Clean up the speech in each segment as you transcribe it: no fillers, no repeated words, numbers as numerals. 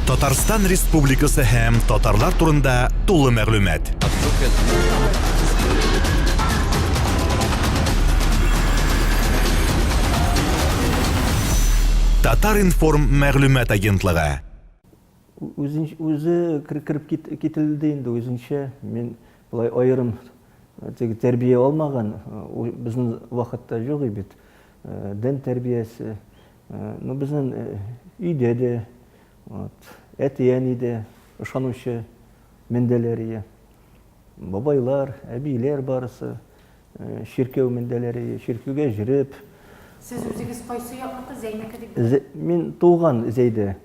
Татарстан Республикасы һәм татарлар турында тулы мәгълүмат. Татар-информ мәгълүмат агентлыгы. Үзен, үзе кереп кителде инде үзенчә. Мин болай аерым теге тәрбия алмаган, безнең вакытта юк бит. Дин тәрбиясе. Ну, безнең өйдә дә, вот, әти-әни дә ышанучы мендәләр ие. Бабайлар, әбиләр барысы чиркәү мендәләре ие, чиркәүгә җөреп. Сез үзегез кайсы якныкы, Зәйнеке дип беләм? Мин туган Зәйдә.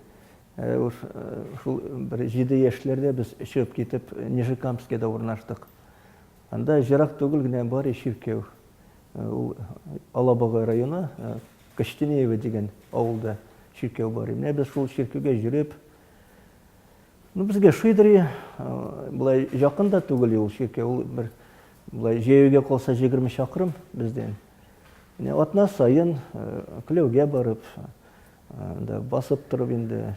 Шул бер 7 яшьләрдә без чыгып китеп Нижекамскида урнаштык. Анда җырак түгел генә бар чиркәү. Ул Алабуга районы, Кочтенеево дигән авылда чиркәү бар. Менә без шул чиркәүгә йөреп, ну, безгә шыйдыр, болай якын да түгел ул чиркәү, ул бер болай җәяүгә калса 20 чакрым бездән. Менә атна саен Кләүгә барып, анда басып торып инде,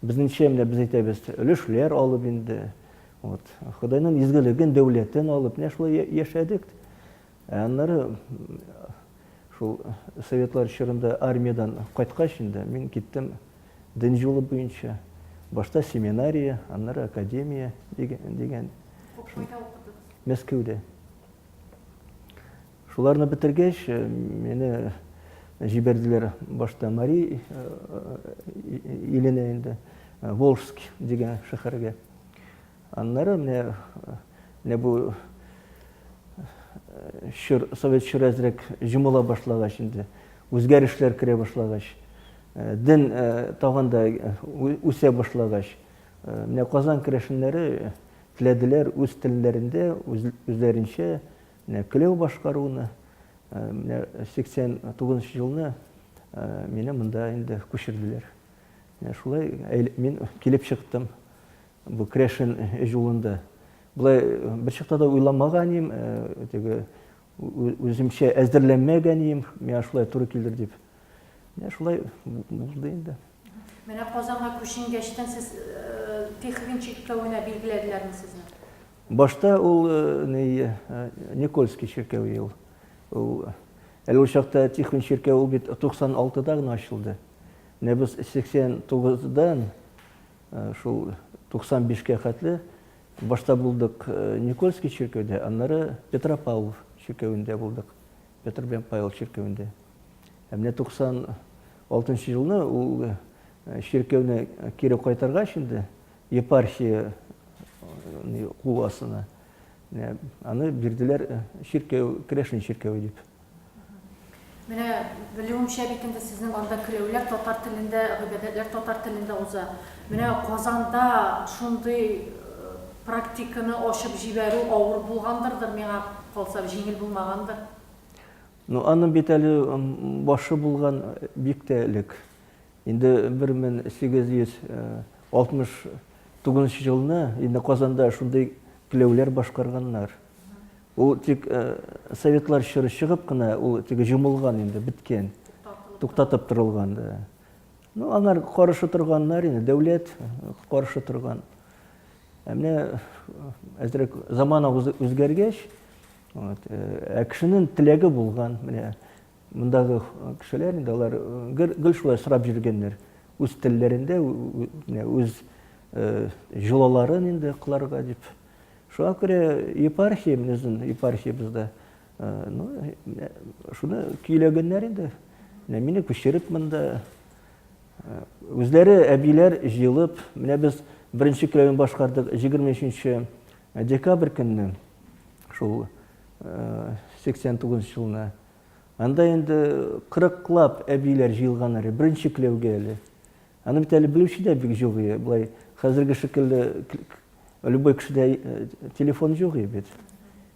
безнеңчә менә без әйтәбез, өлешләр алып инде, вот, Ходайның изгелеген, дәүләтен алып, менә шулай яшәдек. Ә аннары шул советлар чорында армиядән кайткач инде мин киттем дин юлы буенча. Башта семинария, аннары академия дигән. Кайда укыдыгыз? Мәскәүдә. Шуларны бетергәч, мине җибәрделәр башта Мари иленә инде, Волжск дигән шәһәргә. Аннары менә менә бу чор, совет чоры әзрәк җомыла башлагач инде, үзгәрешләр керә башлагач, дин тагын да үсә башлагач, менә Казан керәшеннәре теләделәр үз телләрендә, үзләренчә менә келәү башкаруны. Менә 89 елны мине монда инде күчерделәр. Менә шулай мин килеп чыктым. Бу керәшен җулында. Болай бер чакта да уйламаган идем, теге үземчә әзерләнмәгән идем, миңа шулай туры килер дип. Менә шулай булды инде. Менә Казанга күченгәчтән сез Тихвин чиркәвенә билгеләделәрме сезне? Башта ул ни Никольский чиркәве ул. Ул әле ул чакта Тихвин чиркәве ул бит 96-да гына ачылды. Менә без 89-дан Шул 95 кә хәтле башта булдык Никольский чиркәүдә, аннары Петропавлов чиркәвендә булдык. Петр белән Павел чиркәвендә. Ә менә 96 елны ул чиркәүне кире кайтаргач инде епархия кул астына аны бирделәр чиркәү, керәшен чиркәве дип. Менә белүемчә бит инде сезнең анда келәүләр татар телендә, гыйбадәтләр татар телендә уза. Менә Казанда шундый практиканы ачып җибәрү авыр булгандырдыр, миңа калса, җиңел булмагандыр. Ну, аның бит әле башы булган бик тә элек. Инде 1869 елны инде Казанда шундый келәүләр башкарганнар. Ул тик советлар чоры чыгып кына, ул теге җомылган инде, беткән. Туктатып торылган да. Ну, аңар каршы торганнар инде, дәүләт каршы торган. Ә менә әзрәк замана үзгәргәч, вот, ә кешенең теләге булган, менә мондагы кешеләр инде алар гел шулай сорап йөргәннәр. Үз телләрендә, менә үз җолаларын инде кыларга дип. Шуңа күрә епархия, безнең епархиябездә, ну, шуны көйләгәннәр инде. Менә мине күчереп монда үзләре әбиләр җыелып, менә без беренче келәвен башкардык 23 декабрь көнне, шул 89 елны. Анда инде 40лап әбиләр җыелганнар, беренче келәүгә әле. Аны бит әле белүче дә бик юк, болай хәзерге шикелле Любой кешедә телефон юк бит.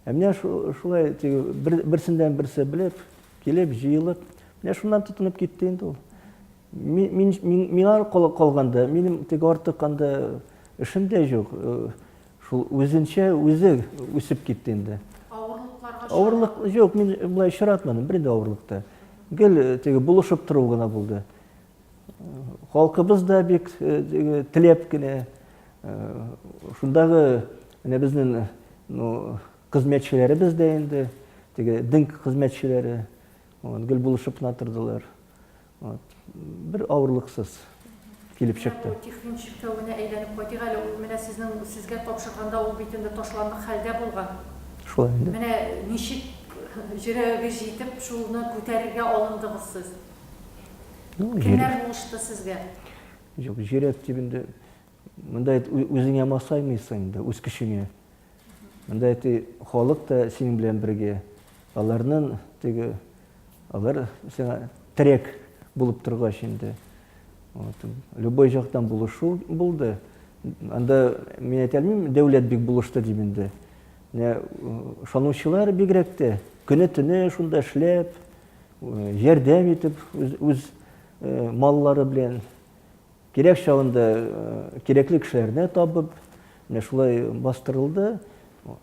Ә менә шулай берсеннән берсе белеп, килеп, җыелып, менә шуннан тотынып китте инде ул. Мин, миңа калганда, минем теге артык анда эшем дә юк. Шул үзенчә үзе үсеп китте инде. Авырлыкларга Авырлык юк, мин болай очратмадым, бер дә авырлыкта. Гел теге булышып тору гына булды. Халкыбыз да бик теләп кенә шундагы менә безнең ну, хезмәтчеләребез дә инде, теге дин хезмәтчеләре, вот, гел булышып кына тордылар. Вот, бер авырлыксыз килеп чыкты. Менә бу Тихвин чиркәвенә әйләнеп кайтыйк әле. Ул менә сезнең сезгә тапшырганда ул бит инде ташландык хәлдә булган. Шулай инде. Менә ничек йөрәгегез җитеп шуны күтәрергә алындыгыз сез? Ну, Кемнәр булышты сезгә? Юк, җирәк дип инде монда үзеңә масаймыйсың инде, үз көчеңә. Монда әти халык та синең белән бергә. Аларның теге алар сиңа терәк булып торгач инде. Вот, любой жактан булышу булды. Анда мин әйтә алмыйм, дәүләт бик булышты дип инде. Менә ышанучылар бигрәк тә көне-төне шунда эшләп, ярдәм итеп үз, үз маллары белән кирәк чагында кирәкле кешеләрне табып, менә шулай бастырылды.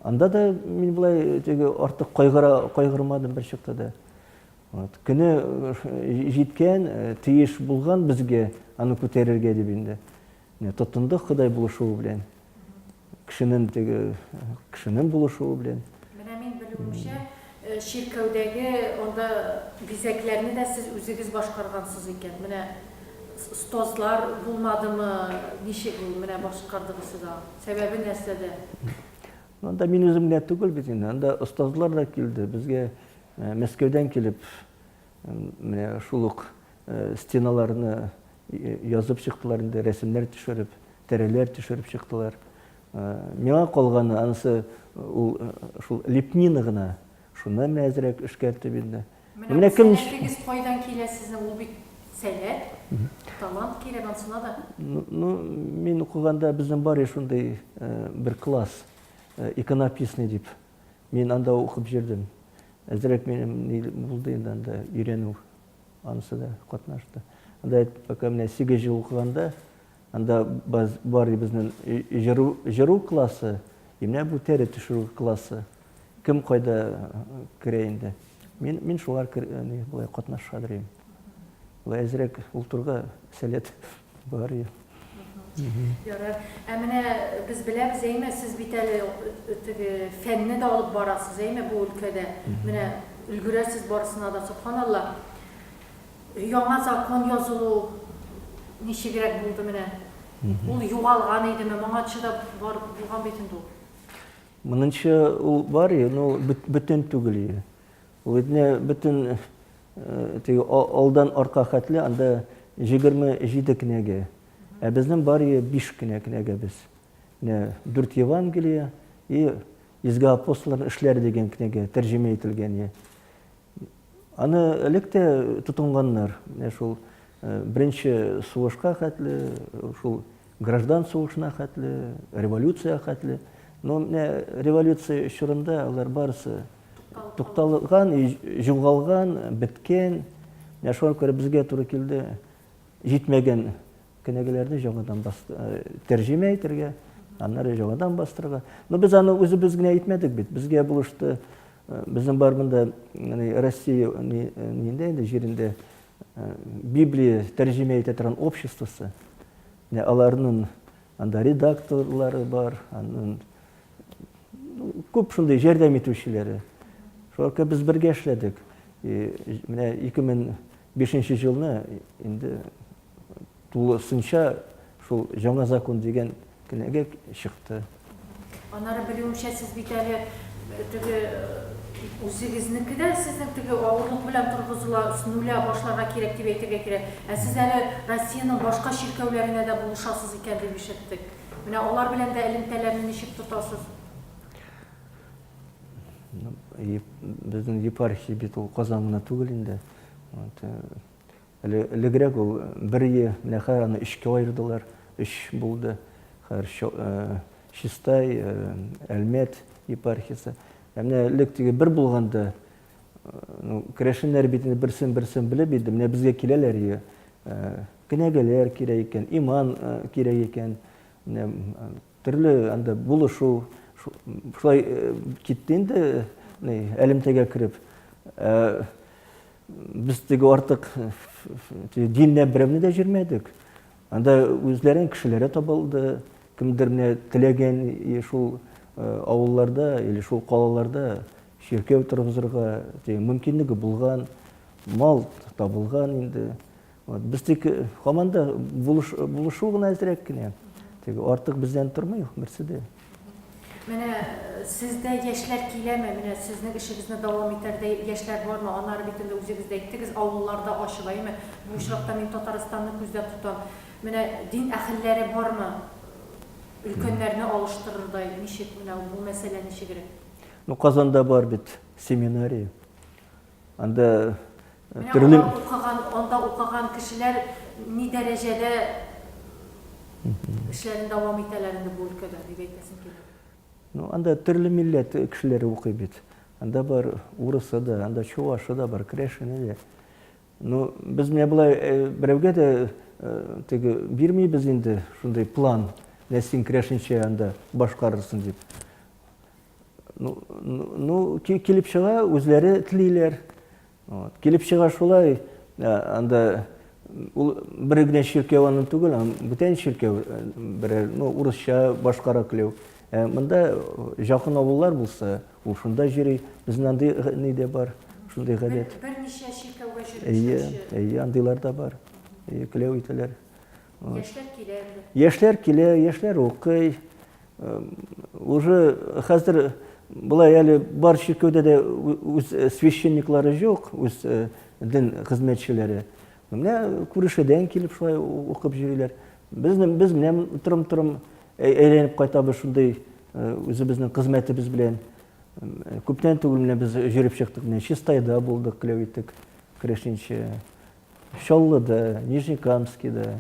Анда да мин болай теге артык кайгыра кайгырмадым бер чакта да. Вот. Көне җиткән, тиеш булган безгә аны күтәрергә дип инде. Менә тотындык Ходай булышуы белән. Кешенең теге кешенең булышуы белән. Менә мин белүемчә, чиркәүдәге анда бизәкләрне дә сез үзегез башкаргансыз икән. Менә остазлар булмадымы, ничек ул менә башкардыгыз сез аны? Сәбәбе нәрсәдә? Анда мин үзем генә түгел бит инде, анда остазлар да килде. Безгә Мәскәүдән килеп, менә шул ук стеналарны язып чыктылар инде, рәсемнәр төшереп, тәреләр төшереп чыктылар. Миңа калганы анысы ул шул лепнина гына. Шуны менә әзрәк эшкәртеп инде. Менә кем сәләтегез кайдан килә сезнең? Ул бит сәләт, талант кирәк ансына да. Ну, мин укыганда безнең бар шундый бер класс, иконописный дип. Мин анда укып йөрдем. Әзрәк минем ни булды инде анда өйрәнү. Анысы да катнашты. Анда пока менә 8 ел укыганда, анда бар безнең җыру, җыру классы, и менә бу тәре төшерү классы. Кем кайда керә инде. Мин, мин шулар ни, болай катнаша дөрим. Болай әзрәк ул турга сәләт бар. Ярар. Ә менә без беләбез, әйме, сез бит әле теге фәнне дә алып барасыз, әйме, бу өлкәдә. Менә өлгерәсез барысына да, собханалла. Яңа закон язылу ничегрәк булды менә? Ул югалган идеме? Моңарчы да бар булган бит инде ул. Монынчы ул бар, но бөтен түгел. Ул бит бөтен теге алдан арка хәтле анда 27 кнәге. Ә безнең бар 5 кенә кнәгәбез. Менә 4 Евангелие и Изге апостолларның эшләре дигән кнәгә тәрҗемә ителгән. Аны элек тә тотынганнар. Менә шул беренче сугышка хәтле, шул граждан сугышына хәтле, революция хәтле. Но менә революция чорында алар барысы тукталган, югалган, беткән. Менә шуңа күрә безгә туры килде җитмәгән кенәгәләрне яңадан бас, тәрҗемә итәргә, аннары яңадан бастырырга. Но без аны үзебез генә итмәдек бит. Безгә булышты. Безнең бар монда Россия ниндә инде җирендә Библия тәрҗемә итә торган обществосы. Менә аларның анда редакторлары бар, аның күп шундый ярдәм итүчеләре. Шуңа күрә без бергә эшләдек. Менә 2005 елны инде тулысынча шул Яңа закон дигән кенәгә чыкты. Аннары белүемчә, сез бит әле теге үзегезнеке дә сезнең теге авырлык белән торгызыла, с нуля башларга кирәк дип әйтергә кирәк. Ә сез әле Россиянең башка чиркәүләренә дә булышасыз икән дип ишеттек. Менә алар белән дә элемтәләрне ничек тотасыз? Безнең епархия бит ул Казан гына түгел инде. Әле элегрәк ул бер ел, менә хәзер аны өчкә аердылар, өч булды. Хәзер Чистай, Әлмәт епархиясе. Ә менә элек теге бер булганда, ну, керәшеннәр бит инде берсен-берсен белеп иде, менә безгә киләләр иде. Кенәгәләр кирәк икән, иман кирәк икән. Менә төрле анда булышу шулай китте инде, элемтәгә кереп. Без теге артык диннән берәүне дә җирмәдек. Анда үзләренең кешеләре табылды. Кемдер менә теләгән шул авылларда или шул калаларда чиркәү торгызырга мөмкинлеге булган, мал табылган инде. Вот, без тик һаман да булыш, булышу гына әзрәк кенә. Теге артык бездән тормый берсе дә. Менә сездә яшьләр киләме? Менә сезнең эшегезне дәвам итәрдәй яшьләр бармы? Аннары бит инде үзегез дә әйттегез, авылларда ачыла, әйме? Бу очракта мин Татарстанны күздә тотам. Менә дин әһелләре бармы? Өлкәннәрне алыштырырдай, ничек менә бу мәсьәлә ничегрәк? Ну, Казанда бар бит семинария. Анда Менә төрле укыган, анда укыган кешеләр ни дәрәҗәдә эшләрен дәвам итәләр инде бу өлкәдә, дип әйтәсем килә. Ну, анда төрле милләт кешеләре укый бит. Анда бар урысы да, анда чувашы да бар, керәшене дә. Ну, без менә болай берәүгә дә теге бирмибез инде шундый план, менә син керәшенчә анда башкарырсың дип. Ну, ну, килеп чыга, үзләре телиләр. Вот. Килеп чыга шулай, анда ул бер генә чиркәү аның түгел, бүтән чиркәү берәр, ну, урысча башкара килү. Ә монда якын авыллар булса, ул шунда йөри. Безнең андый ни дә бар, шундый гадәт. Берничә чиркәүгә йөреп Әйе, әйе, андыйлар да бар. Әйе, келәү итәләр. Яшьләр килә инде. Яшьләр килә, яшьләр укый. Уже хәзер болай әле бар чиркәүдә дә үз священниклары юк, үз дин хезмәтчеләре. Менә күрешедән килеп шулай укып йөриләр. Безнең без менә торым-торым әйләнеп кайтабыз шундый үзебезнең хезмәтебез белән. Күптән түгел менә без йөреп чыктык, менә Чистайда булдык, келәү иттек, керәшенчә. Чаллыда, Нижнекамскида,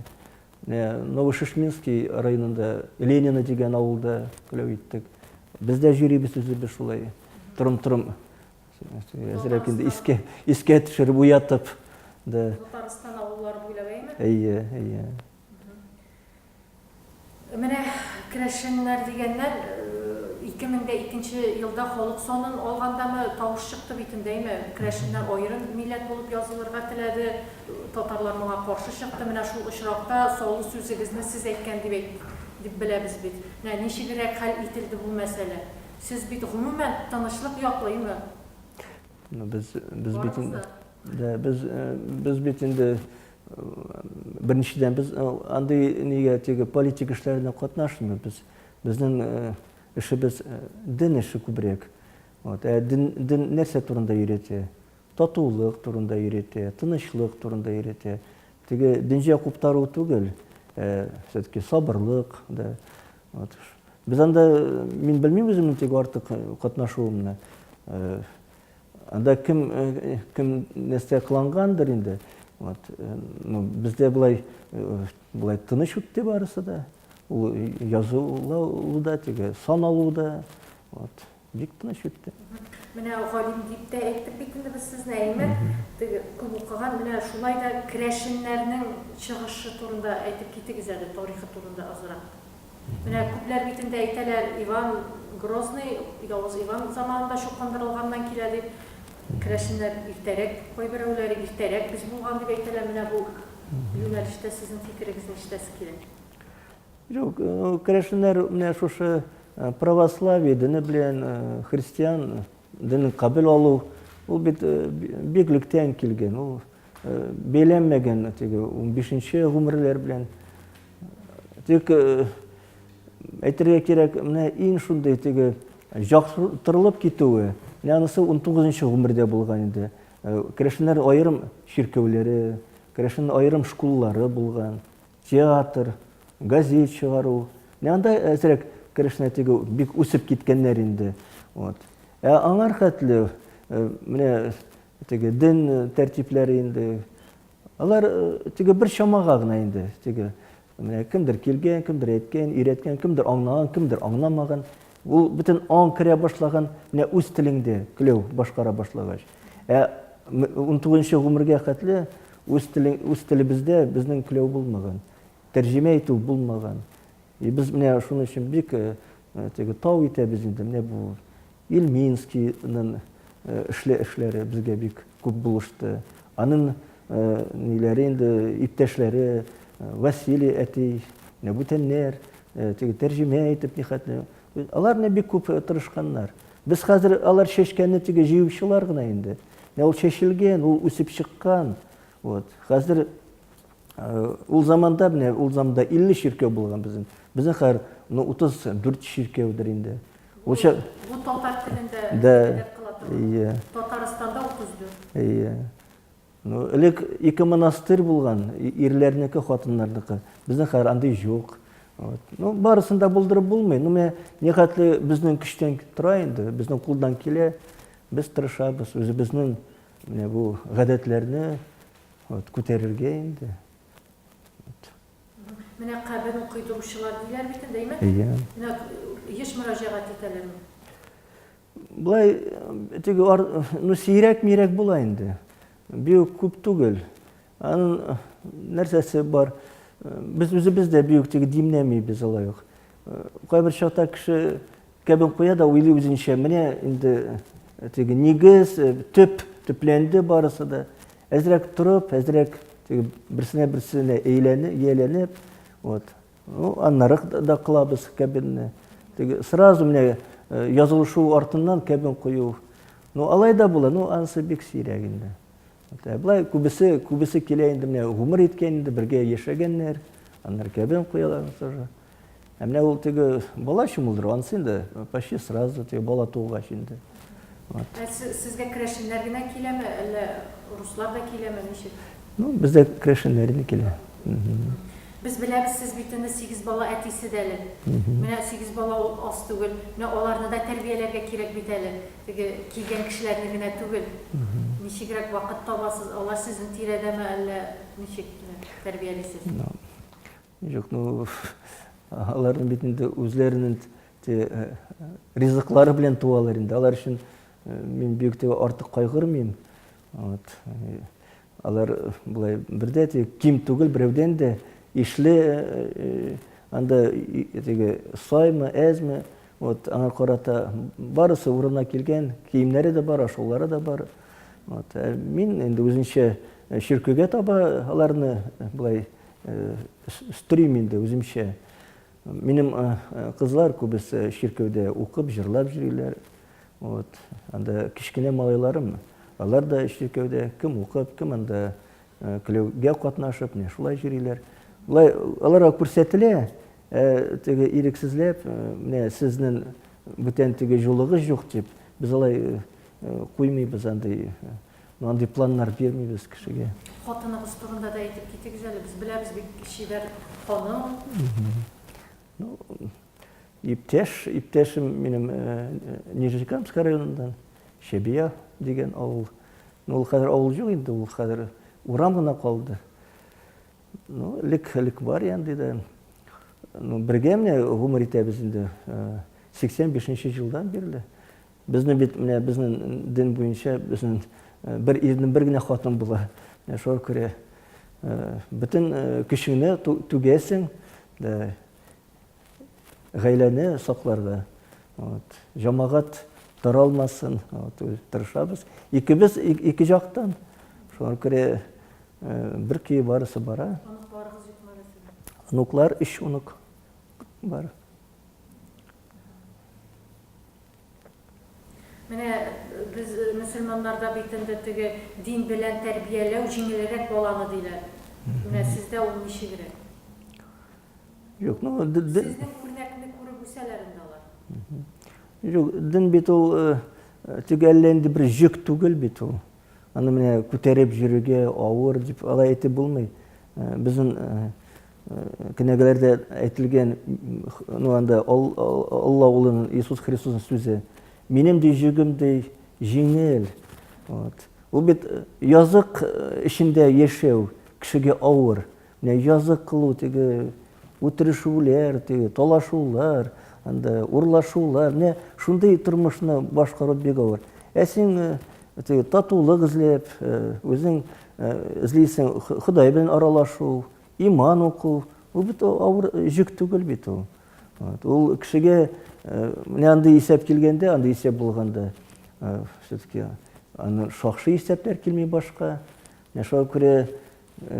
Новошишминский районында Ленино дигән авылда келәү иттек. Без дә йөрибез үзебез шулай. Торым-торым әзрәк инде искә, искә төшереп, уятып. Да. Татарстан авыллары буйлап, әйеме? Әйе, әйе. Менә керәшеннәр дигәннән, 2002 нче елда халык санын алгандамы, тавыш чыкты бит инде, әйме? Керәшеннәр аерым милләт булып язылырга теләде, татарлар моңа каршы чыкты. Менә шул очракта саллы сүзегезне сез әйткән дип әйт, дип беләбез бит. Менә ничегрәк хәл ителде бу мәсьәлә? Сез бит гомумән тынычлык яклы, әйме? Ну, без, без бит инде, да, без, без бит инде беренчедән без андый нигә теге политик эшләренә катнашмыйбыз. Безнең эшебез дин эше күбрәк. Вот, ә дин, дин нәрсә турында өйрәтә? Татулык турында өйрәтә, тынычлык турында өйрәтә. Теге дөнья куптару түгел, ә, все-таки сабырлык, да. Вот. Без анда, мин белмим үземнең теге артык катнашуымны. Анда кем кем нәрсә кылангандыр инде. Вот. Ну, бездә болай болай тыныч үтте барысы да. Ул язулау да, теге сан алу да. Вот. Бик тыныч үтте. Менә галим дип тә әйттек бит инде без сезне, әйеме? Теге күп укыган, менә шулай да керәшеннәрнең чыгышы турында әйтеп китегез әле, тарихы турында азрак. Менә күпләр бит инде әйтәләр, Иван Грозный, Явыз Иван заманында чукындырылганнан килә дип. Керәшеннәр иртәрәк, кайберәүләре иртәрәк без булган дип әйтәләр. Менә бу юнәлештә сезнең фикерегезне ишетәсе килә. Юк, керәшеннәр менә шушы православие дине белән христиан динен кабул алу, ул бит бик электән килгән, ул бәйләнмәгән теге унбишенче гомерләр белән. Тик әйтергә кирәк, менә иң шундый теге яктырылып китүе, менә анысы 19 гомердә булган инде. Керәшеннәр аерым чиркәүләре, керәшен аерым школлары булган, театр, газет чыгару. Менә анда әзрәк керәшеннәр теге бик үсеп киткәннәр инде. Вот. Ә аңар хәтле менә теге дин тәртипләре инде. Алар теге бер чамага гына инде, теге менә кемдер килгән, кемдер әйткән, өйрәткән, кемдер аңлаган, кемдер аңламаган. Ул бөтен аң керә башлаган, менә үз телеңдә көләү башкара башлагач. Ә 19 гомергә хәтле үз телең, үз телебездә безнең көләү булмаган. Тәрҗемә итү булмаган. И без менә шуның өчен бик теге тау итәбез инде. Менә бу Ильминскийның эшле эшләре безгә бик күп булышты. Аның ниләре инде, иптәшләре, Василий әти, менә бүтәннәр, теге тәрҗемә итеп нихәтле. Алар менә бик күп тырышканнар. Без хәзер алар чәчкәнне теге җыючылар гына инде. Менә ул чәчелгән, ул үсеп чыккан. Вот. Хәзер ул заманда менә ул заманда 50 чиркәү булган безнең. Безнең хәзер ну 34 чиркәүдер инде. Ул Бу татар телендә гыйбадәт кыла торган. Татарстанда 34. Әйе. Ну, элек ике монастырь булган, ирләрнеке, хатыннарныкы. Безнең хәзер андый юк. Вот. Ну, барысын да булдырып булмый. Ну, менә нихәтле безнең көчтән тора инде, безнең кулдан килә. Без тырышабыз үзебезнең менә бу гадәтләрне вот, күтәрергә инде. Вот. Менә кабер укыйдыручылар диләр бит инде, әйме? Әйе. Менә еш мөрәҗәгать итәләрме? Болай теге ну сирәк-мирәк була инде. Бик күп түгел. Аның нәрсәсе бар? Без үзебез дә бик теге димләмибез алай ук. Кайбер чакта кеше кәбен куя да уйлый үзенчә, менә инде теге нигез, төп, төпләнде барысы да. Әзрәк торып, әзрәк теге берсенә берсенә әйләнеп, ияләнеп, вот. Ну, аннары да кылабыз кәбенне. Теге сразу менә э, язылышу артыннан кәбен кую. Ну, алай да була, ну, анысы бик сирәк инде. Ә болай күбесе, күбесе килә инде менә гомер иткән инде, бергә яшәгәннәр, аннары кәбен куялар тоже. Ә менә ул теге бала чумылдыру, анысы инде почти сразу теге бала тугач инде. Вот. Ә сезгә керәшеннәр генә киләме, әллә руслар да киләме, ничек? Ну, бездә керәшеннәр инде килә. Без беләбез, сез бит инде сигез бала әтисе дә әле. Менә сигез бала ул аз түгел. Менә аларны да тәрбияләргә кирәк бит әле. Теге килгән кешеләрне генә түгел. Ничегрәк вакыт табасыз? Алар сезнең тирәдәме, әллә ничек тәрбиялисез? Юк, ну, аларның бит инде үзләренең ризыклары белән туалар инде. Алар өчен мин бик тә артык кайгырмыйм. Вот. Алар болай бердә теге ким түгел, берәүдән дә ишле анда теге саймы, әзме, вот аңа карата барысы урынына килгән, киемнәре дә бар, ашаулары да бар. Вот. Ә мин инде үзенчә чиркәүгә таба аларны болай өстерим инде үземчә. Минем кызлар күбесе чиркәүдә укып, җырлап йөриләр. Вот. Анда кечкенә малайларым, алар да чиркәүдә, кем укып, кем анда келәүгә катнашып, менә шулай йөриләр. Болай аларга күрсәтелә, теге ирексезләп, менә сезнең бүтән теге юлыгыз юк дип, без алай куймыйбыз андый, андый планнар бирмибез кешегә. Хатыныгыз турында да әйтеп китегез әле. Без беләбез, бик чибәр ханым. Ну, иптәш, иптәшем минем Нижнекамск районыннан, Чебия дигән авыл. Ну, ул хәзер авыл юк инде, ул хәзер урам гына калды. Ну, элек, элек бар инде дә. Ну, бергә менә гомер итәбез инде. 85 елдан бирле. Безне бит менә безнең дин буенча безнең бер ирнең бер генә хатын була. Менә шуңа күрә бөтен көчеңне түгәсең, да, гаиләне сакларга. Вот. Җамагат таралмасын, вот, тырышабыз. Икебез ике жактан. Шуңа күрә бер көе барысы бара. Оныкларыгыз юкмы әле сезнең? Оныклар, өч онык бар. Менә без мөселманнарда бит инде теге дин белән тәрбияләү җиңелрәк баланы диләр. Менә сездә ул ничегрәк? Юк, ну, Сезнең үрнәкне күреп үсәләр инде алар. Юк, дин бит ул теге әллә инде бер җөк түгел бит ул. Аны менә күтәреп йөрергә авыр дип алай әйтеп булмый. Безнең кенәгәләрдә әйтелгән, ну анда Алла улының Иисус Христосның сүзе. Минем ди җөгем ди җиңел. Вот. Ул бит язык эчендә яшәү кешегә авыр. Менә язык кылу теге үтерешүләр, теге талашулар, анда урлашулар, менә шундый тормышны башкару бик авыр. Ә син теге татулык эзләп, үзең эзлисең Ходай белән аралашу, иман уку, ул бит авыр җөк түгел бит ул. Вот. Ул кешегә менә андый исәп килгәндә, андый исәп булганда, все-таки аны шакшы исәпләр килми башка. Менә шуңа күрә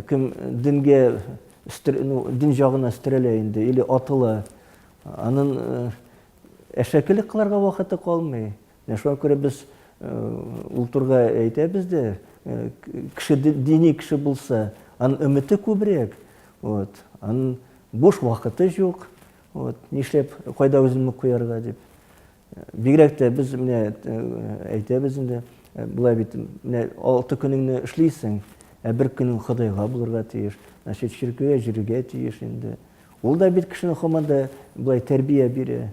кем дингә ну, дин җагына өстерәлә инде или атыла, анын әшәкелек кылырга вакыты калмый. Менә шуңа күрә без ул турга әйтәбез дә, кеше дини кеше булса, аның өмете күбрәк, вот, аның буш вакыты юк, вот, нишләп, кайда үземне куярга дип. Бигрәк тә без менә әйтәбез инде, болай бит, менә алты көнеңне эшлисең, ә бер көнең Ходайга булырга тиеш, значит, чиркәүгә йөрергә тиеш инде. Ул да бит кешене һаман да болай тәрбия бирә.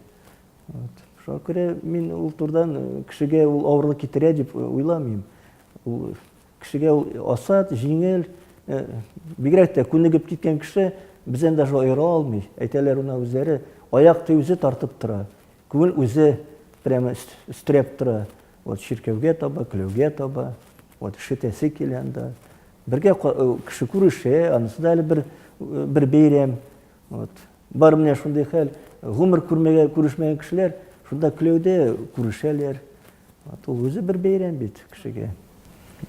Вот. Шуңа күрә мин ул турдан кешегә ул авырлык китерә дип уйламыйм. Ул кешегә ул асат, җиңел, бигрәк тә күнегеп киткән кеше бездән даже аера алмый. Әйтәләр уна үзләре, аяк ты үзе тартып тора. Күңел үзе прямо өстерәп тора. Вот чиркәүгә таба, келәүгә таба. Вот ишетәсе килә анда. Бергә кеше күрешә, анысы да әле бер бер бәйрәм. Вот. Бар менә шундый хәл, гомер күрмәгән, күрешмәгән кешеләр шунда келәүдә күрешәләр. Вот ул үзе бер бәйрәм бит кешегә.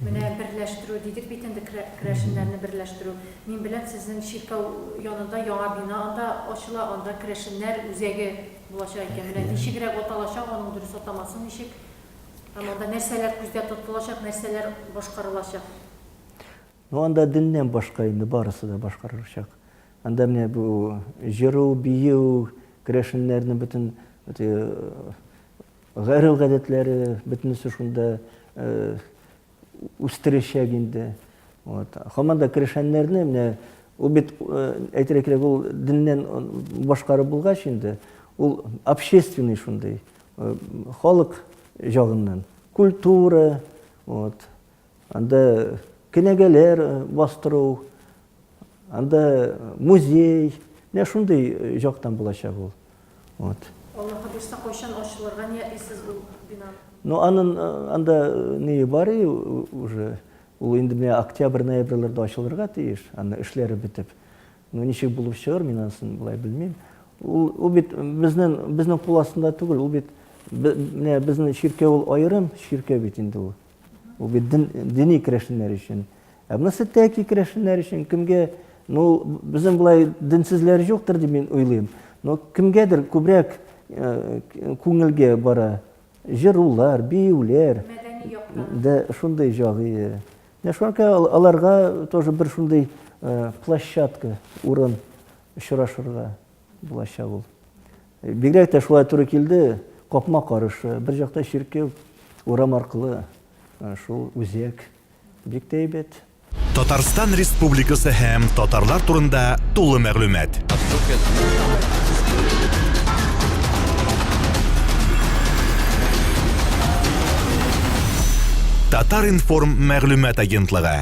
Менә берләштерү дидек бит инде, керәшеннәрне берләштерү. Мин беләм, сезнең чиркәү янында яңа бина анда ачыла, анда керәшеннәр үзәге булачак икән. Менә ничегрәк аталачак, аның дөрес атамасы ничек? Һәм анда нәрсәләр күздә тотылачак, нәрсәләр башкарылачак? Ну, анда диннән башка инде барысы да башкарылачак. Анда менә бу җыру, бию, керәшеннәрнең бөтен гореф-гадәтләре, бөтенесе шунда үстерәчәк инде. Вот. Һаман да керәшеннәрне менә ул бит әйтергә кирәк, ул диннән башкарып булгач инде, ул общественный шундый, халык җагыннан, культура, вот. Анда кенәгәләр бастыру, анда музей, менә шундый жактан булачак ул. Вот. Аллаһы бирсә, кайчан ачылырга ниятлисез ул бинаны? Ну, анын анда ние бар уже. Ул инде менә октябрь-ноябрьләрдә ачылырга тиеш, аны эшләре бетеп. Ну, ничек булып чыгыр, мин анысын болай белмим. Ул, ул бит безнең, безнең кул астында түгел, ул бит менә безнең чиркәү ул аерым чиркәү бит инде ул. Ул бит дин, дини керәшеннәр өчен. Ә монысы тәки керәшеннәр өчен кемгә, ну, безнең болай динсезләр юктыр дип мин уйлыйм. Но кемгәдер күбрәк э, күңелгә бара. Җырулар, биюләр. Мәдәни яктан. Да, шундый җагы. Менә шуңа күрә аларга тоже бер шундый э, площадка, урын очрашырга булачак ул. Бигрәк тә шулай туры килде, капма-каршы, бер җакта чиркәү, урам аркылы шул үзәк. Бик тә әйбәт. Татарстан Республикасы һәм татарлар турында тулы мәгълүмат. Татар-информ мәгълүмат агентлыгы.